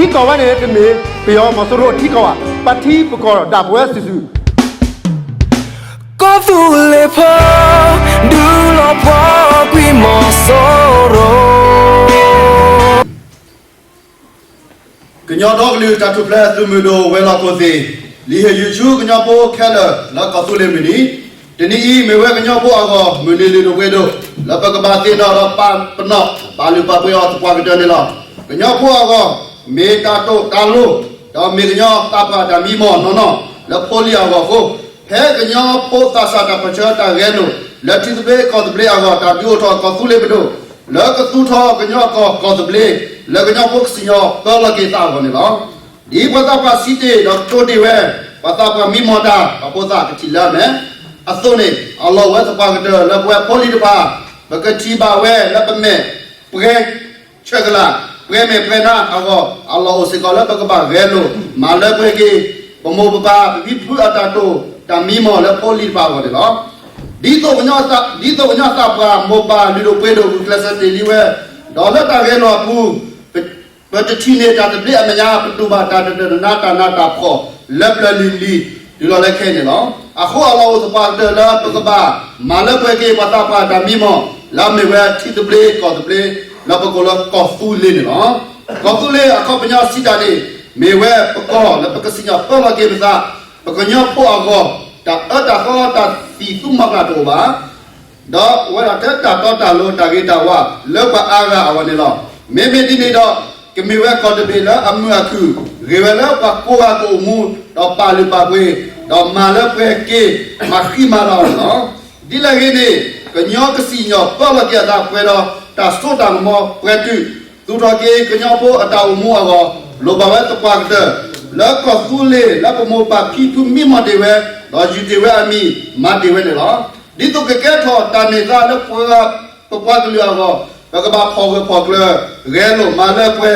ထံကီၢ်ဝဲန့ၣ်တမ့ၢ် ပယီၤမီၤစိရိၤအထံကီၢ်ဘၣ်, ပထံပကီၢ်ဒၣ်ပဝဲစုာ်စုာ် ကီၢ်သူလ့ၤဖိ ဒုးလီၤပှီၢ်ကွံာ်မီၤစိရိၤ. ကညီဒီကလုာ်တၢ်ထူၣ်ဖျဲးသုးမုၢ်ဒိၣ်ဝဲၤလီၢ်ခိၣ်သ့ၣ် လံာ်ဟ့ၣ်ယုၢ်ဆူကညီဖိခဲလၢာ်လၢကီၢ်သူလ့ၤမုၢ်နံၤ, တနံၤအံၤမ့ၢ်ဝဲကညီဖိအဂီၢ် မုၢ်နံၤလုၢ်ဒိၣ်ပှ့ၤဒိၣ် လၢပကဘၣ်သ့ၣ်နီၣ်ဒီးပာ်ပနီၣ် ပာ်လုၢ်ပာ်ပှ့ၤအီၤသပှၢ်ကတၢၢ်န့ၣ်လီၤ. ကညီဖိအဂီၢ် မ့ၢ်တၢ်တိာ်တၢ်လိၤ ဒီးမ့ၢ်ကညီသးပှၢ်တၢ်မံမီၢ်နီၢ်နီၢ် လၢဖိလံၤအဂီၢ်အဃိ, ဖဲကညီဖိသးစၢ်တၢ်ပၢၢ်ဆၢတၢ်ဂဲၤလိာ် လၢထံသဘျ့ကီၢ်သဘျ့အဂီၢ် တၢ်ဒုးအိၣ်ထီၣ်ကီၢ်သူလ့ၤပဒိၣ် လၢကသူၣ်ထီၣ်ကညီအကီၢ်ကီၢ်သဘျ့ လၢကညီဖိကစံၣ်ညီၣ်ပၢလီၤက့ၤသးအဂီၢ်န့ၣ်လီၤ. ဒ်ပှၤသးပှၢ်စံးတ့ၢ်ဒီးကတိၤတ့ၢ်ဝဲ ပှၤသးပှၢ်မံမီၢ်တၢ် ပှၤဖိသၣ်ကထံၣ်လၢအမဲာ် အသိးန့ၣ် အလီၢ်အိၣ်ဝဲသပှၢ်ကတၢၢ်လၢပဝဲဖိလံၤတဖၣ် ပကထံၣ်ဘၣ်ဝဲလၢပမဲာ် ပှဲၤဆၢကလး ပှဲၤမဲာ်ပှဲၤနါအဂီၢ် အလီၢ်အိၣ်စ့ၢ်ကီးလၢပကဘၣ်ဂဲၤလိာ် မၤလၢပှဲၤက့ၤ ပမိၢ်ပပၢ် ပဖံပဖုအတၢ်တိာ်တၢ်မံမီၢ်လၢဖိလံၤတဖၣ်အဂီၢ်န့ၣ်လီၤ. ဒ်သိးကညီ, ဒ်သိးကညီသးပှၢ်မိၢ်ပၢ်လုၢ်ဒိၣ်ပှ့ၤဒိၣ် ဂုာ်ကျဲးစၢးတ့ၢ်လံဝဲ, ဒီးလၢတၢ်ဂဲၤလိာ်အပူၤ ပတထံၣ်န့ၢ်တၢ်သဘျ့အမဲာ်ညါ ပတူၢ်ဘၣ်တၢ်တဒၢးတနါတၢ်နးတၢ်ဖှီၣ်လၢပျၢၤလံၤလံၤ တုၤလီၤလၢခဲအံၤန့ၣ်လီၤ. အဃိအလီၢ်အိၣ်သပှၢ်ကတၢၢ်လၢပကဘၣ် မၤလၢပှဲၤက့ၤပှၤသးပှၢ်တၢ်မံမီၢ် လၢအမ့ၢ်ဝဲထံသဘျ့ကီၢ်သဘျ့ လၢပကိးလၢကီၢ်သူလ့ၤန့ၣ်လီၤ. ကီၢ်သူလ့ၤအခီပညီစံးတၢ်န့ၣ် မ့ၢ်ဝဲပကီၢ်လၢပကစံၣ်ညီၣ်ပၢလီၤက့ၤပသး, ပကညီဖိအဂီၢ် တၢ်အၢတၢ်သီတၢ်သံၣ်သူမီၤကျၢ်တအိၣ်ဘၣ် ဒီးအိၣ်ဝဲဒၣ်ထဲတၢ်တီတၢ်လိၤတၢ်ဂ့ၤတၢ်ဝါ လၢပှၤအါဂၤအဂီၢ်န့ၣ်လီၤ. မ့မ့ၢ်ဒ်န့ၣ်ဒီး ကမ့ၢ်ဝဲကီၢ်တဘ့ၣ်လၢအမုာ်အခုၣ် ဂ့ၤဝဲလၢပှၤကိးဂၤကအိၣ်မူ ဒီးပာ်လုၢ်ပာ်ပှ့ၤ ဒီးမၤလၢပှဲၤက့ၤ မၤဃံမၤလၤအီၤန့ၣ်လီၤ. ဒ်လဲၣ်ဂ့ၤန့ၣ် ကညီကစံၣ်ညီၣ်ပၢလီၤက့ၤအသးပှဲၤဒီး တၢ်စိတၢ်ကမီၤပှဲၤတုာ် သူၣ်ထီၣ်က့ၤကညီဖိအတၢ်အိၣ်မူအဂီၢ် လိၣ်ဘၣ်ဝဲသပှၢ်ကတၢၢ် လၢကီၢ်သူလ့ၤလၢပမိၢ်ပၢ်ဖံဖုမံမီၢ်တ့ၢ်ဝဲ ဒီးယုၢ်တ့ၢ်ဝဲအမံၤ မၤတ့ၢ်ဝဲန့ၣ်လီၤ. ဒ်သိးကကဲထီၣ်တၢ်န့ၢ်သါလၢပှၤ ပပှၤကလုာ်အဂီၢ် ပကဘၣ်ဖီၣ်ဂၢၢ်ဖီၣ်ကျၢၤ ဂဲၤလိာ်မၤလၢပှဲၤ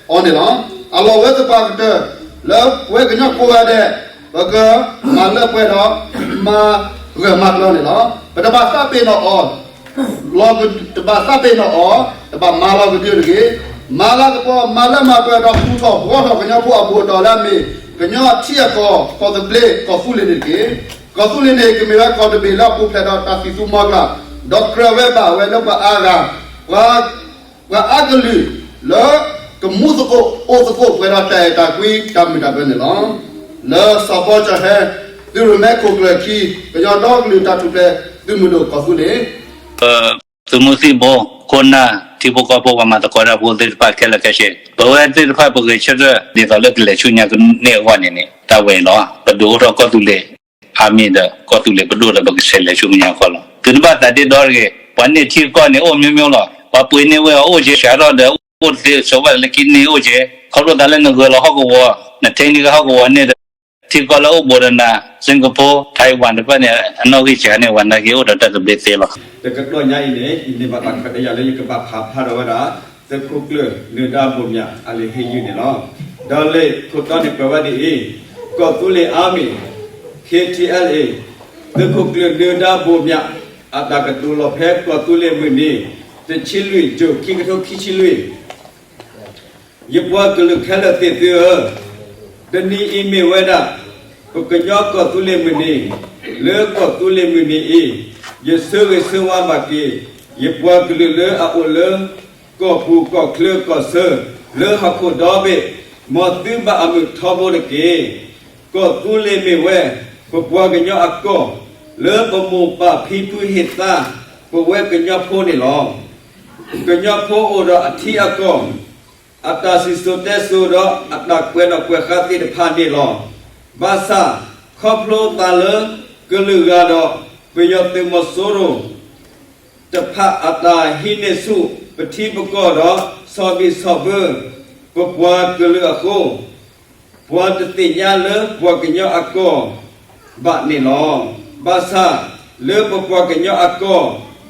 အီၤန့ၣ်လီၤ. အလီၢ်ဝဲသပှၢ်ကတၢၢ် လၢပဝဲကညီကိးဂၤဒဲး ပကမၤလၢပှဲၤဒီး မၤဂၢၢ်မၤကျၢၤန့ၣ်လီၤ. ပတဘၣ်သးပ့ၤနီၣ်အီၤ တဘၣ်သးပ့ၤနီၣ်အီၤ တဘၣ်မၤလီၤကဒုတဂ့ၤ. မၤလၤကပီၤ မၤလၢမၤပှဲၤဒီး သူၣ်ထီၣ်ဘှီထီၣ်ကညီဖိအဘူးအတီၢ်လၢအမ့ၢ် ကညီထံအကီၢ် ကီၢ်သဘျ့ ကီၢ်သူလ့ၤန့ၣ်တက့ၢ်. ကီၢ်သူလ့ၤန့ၣ် ကမ့ၢ်ဝဲကီၢ်တဘ့ၣ်လၢအပူၤဖျဲးဒီးတၢ်သံၣ်သူမီၤကျၢ် ဒီးကြၢးဝဲဘၣ်ဝဲလၢပှၤအါဂၤ ပှၤ ပှၤအါကလုာ်လၢ ကမူသကိးအိၣ်သကိးပှဲၤဒီးတၢ်အဲၣ်တၢ်ကွံတၢ်မုာ်တၢ်ဘၢန့ၣ်လီၤ. လၢစီၤဘီကၠီၣ်ဟဲ သုးရိၣ်မဲခိၣ်ကျၢၢ်ခံ ကညီဒီကလုာ်တၢ်ထူၣ်ဖျဲးသုးမုၢ်ဒိၣ်ကီၢ်သူလ့ၤ သုးမုၢ်သံၣ်ဘိ ခိၣ်နၢ် ထံဖိကီၢ်ဖိ ပှၤမၤသကိးတၢ်ဖိသ့ၣ်တဖၣ်ခဲလၢာ်ခဲဆ့ ပဝဲသ့ၣ်တဖၣ်ပဂဲၤဆၢထၢၣ် ဒ်သိးလၢကလဲၤဆူညါကန့ၢ်အဂီၢ်န့ၣ်န့ၣ် တၢ်ဝဲအံၤလီၤ. ပဒုးအိၣ်ထီၣ်ကီၢ်သူလ့ၤ အါမံၤဒီး ကီၢ်သူလ့ၤပဒိၣ်ဒီး ပကဆဲးလဲၤဆူညါအဂီၢ်လီၤ. သုတဘၣ်သးဒ့ဒီတဂ့ၤ. ပှၤန့ၢ်ထံကီၢ်န့ၣ်အိၣ်မျိုးမျိုးလီၤ. ပှၤပှ့ၤန့ၢ်ဝဲအီၤအိၣ်က့ၤ ဆှးထီၣ်ဒီးအိၣ်တသ့ ဆိးဘၣ်လၢခံန့ၢ်အိၣ်က့ၤ ခီဖျိသးလၢနဂၢၢ်လီၤဟီၣ်ကဝီၤ နထဲန့ၢ်ဂ့ၤဟီၣ်ကဝီၤန့ၣ်ဒီး ထံကီၢ်လၢအိၣ်ဘူးဒီးနၤ Singapore, Taiwan တဖၣ်န့ၣ် အနီၣ်ဂံၢ်စှၤန့ၣ် ပှၤနာ်က့ၤအိၣ်ဒီးတၢ်သဘျ့သ့လီၤ. တကတီၢ်ညါအံၤန့ၣ် ယန့ၢ်ဘၣ်တၢ်ခွဲးတၢ်ယာ်လၢယကဘၣ်ဖးဖျါထီၣ်ဝဲဒၣ် သုးခိၣ်ကျၢၢ်နၢၤဒါဘိၣ်မၠး အလံာ်ဟ့ၣ်ယုၢ်န့ၣ်လီၤ. ဒီးလံာ်ခိၣ်တီန့ၣ်ကွဲးဝဲဒ်အံၤ, ကီၢ်သူလ့ၤ Army, K T L A သုးခိၣ်ကျၢၢ်နၢၤဒါဘိၣ်မၠး အတၢ်ကတိၤလီၤဖဲကီၢ်သူလ့ၤမုၢ်နံၤ တဆံလွံၢ် June ခံကထိခံဆံလွံၢ် ယပှၤကလုာ်ခဲလၢာ်သ့ၣ်သုဧၢ, တနံၤအံၤမ့ၢ်ဝဲဒၣ် ပကညီကီၢ်သူလ့ၤမုၢ်နံၤ, လၢကီၢ်သူလ့ၤမုၢ်နံၤအံၤ ယဆၢဂ့ၤဆၢဝါဘၣ်က့ၤ ယပှၤကလုာ်လၢအအိၣ်လၢ ကီၢ်ပူၤကီၢ်ချၢကီၢ်ဆၢ လၢဟီၣ်ခိၣ်ဒီဘ့ၣ်, မ်သုဘၣ်အမုာ်ထီဘိတက့ၢ်. ကီၢ်သူလ့ၤမ့ၢ်ဝဲ ပပှၤကညီအကီၢ် လၢပမိၢ်ပၢ်ဖံဖုဟ့ၣ်သါ ပဝဲကညီဖိန့ၣ်လီၤ. ကညီဖိအိၣ်ဒီးအထံအကီၢ် အတၢ်စံၣ်စိၤတဲစိၤဒီးအတၢ်ကွဲးနီၣ်ကွဲးဃါသ့ၣ်တဖၣ်န့ၣ်လီၤ. ဘၣ်ဆၣ် ခီဖျိသးလၢ ကလုာ်ဂၤဒီး ပယီၤသုးမီၤစိရိၤ တဖၣ်အတၢ်ဟံးန့ၢ်ဆူၣ်ပထံပကီၢ်ဒီး ဆီၣ်ဘံၣ်ဆီၣ်ဘၢ ပပှၤကလုာ်အဃိ ပှၤတသ့ၣ်ညါလၢပှၤကညီအကီၢ်ဘၣ်န့ၣ်လီၤ. ဘၣ်ဆၣ် လၢပပှၤကညီအကီၢ်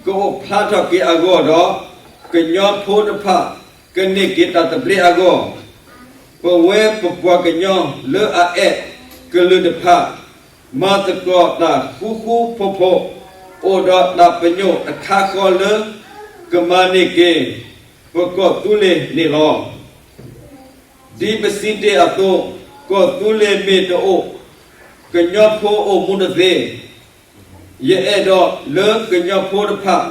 ကအိၣ်ဖျါထီၣ်က့ၤအဂီၢ်ဒီး ကညီဖိတဖၣ် ကန့ၢ်က့ၤတၢ်သဘျ့အဂီၢ် ပဝဲပပှၤကညီလၢအအဲၣ်ကလုာ်တဖၣ် မၤသကိးတၢ်ဃူဃူဖိးဖိး အိၣ်ဒီးတၢ်ပညိၣ်တခါဃီလၢ ကမၤန့ၢ်က့ၤ ပကီၢ်သူလ့ၤန့ၣ်လီၤ. ဒ်ပစံးတ့ၢ်အသိး, ကီၢ်သူလ့ၤမ့ၢ်တအိၣ်, ကညီဖိအိၣ်မူတသ့. ယအဲၣ်ဒိးလၢကညီဖိတဖၣ်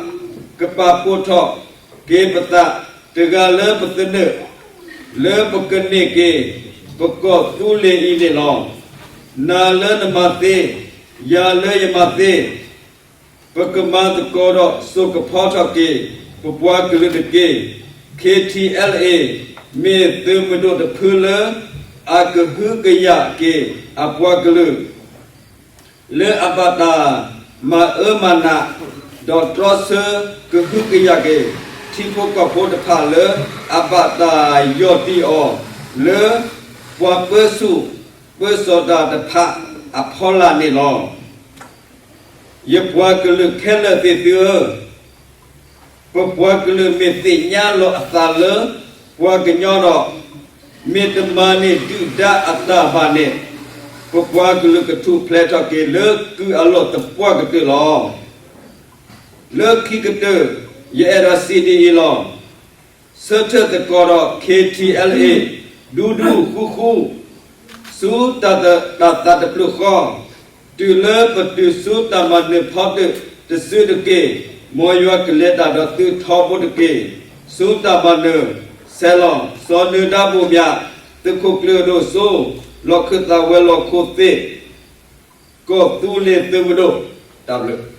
ကပာ်ဖှိၣ်ထီၣ်က့ၤပသး တဂၤလၢပသနၢၣ် လၢပကန့ၢ်က့ၤ ပကီၢ်သူလ့ၤအံၤန့ၣ်လီၤ. နၤလၢနမၤသ့, ယၤလၢယမၤသ့, ပကမၤသကိးဒီးစိာ်ကဖီထီၣ်က့ၤ ပပှၤကလုာ်တက့ၢ်. ခ့ထံအဲလ်အ့ မ့ၢ်သုးမုၢ်ဒိၣ်တဖုလၢ အကဟုကယာ်က့ၤအပှၤကလုာ် လၢအဘၣ်တၢ်မၤအၢမၤနး ဒီးတြီဆၢကဟုကယာ်က့ၤ ထံဖိကီၢ်ဖိတဖၣ်လၢ အဘၣ်တၢ်ယီၢ်တံၢ်အီၤ လၢပှၤပၢဆူၣ်ပၢစိးတၢ်တဖၣ် အဖီလာ်န့ၣ်လီၤ. ယပှၤကလုာ်ခဲလၢာ်သ့ၣ်သုဧၢ, ပပှၤကလုာ်မ့ၢ်သ့ၣ်ညါလီၤအသးလၢ ပှၤကညီဒီး မ့ၢ်တမၤန့ၢ်ဒုၣ်ဒါအတၢ်ဘၣ်န့ၣ်, ပပှၤကလုာ်ကထူၣ်ဖျဲးထီၣ်က့ၤလၢကုၢ်အလီၢ်သပှၢ်ကတၢၢ်လီၤ. လၢခံကတၢၢ် ယအဲၣ်ဒိးစံးဒ်အံၤလီၤ. ဆၢထၢၣ်သကိးဒီး ခ့ထံအဲလ်အ့ ဒူဒူဃူဃူ ဆူတၢ်သးတဖျၢၣ်ဃီ, တုၤလၢပတုၤဆူတၢ်မၤနၢၤဖီတၢၣ်တစုတက့ၢ်. မ်ယွၤကလဲၤတၢ်ဒီးသုထီဘိတက့ၢ်. ဆူတၢ်မၤနၢၤ, ဆဲးလီၤ. စီၤနၢၤဒါဘိၣ်မၠး, သုးခိၣ်ကျၢၢ်ဒိၣ်စိ, လီၢ်ခၢၣ်သးဝဲၤလီၢ်ခိၣ်သ့ၣ်, ကီၢ်သူလ့ၤသုးမုၢ်ဒိၣ်, တၢ်ဘျုး.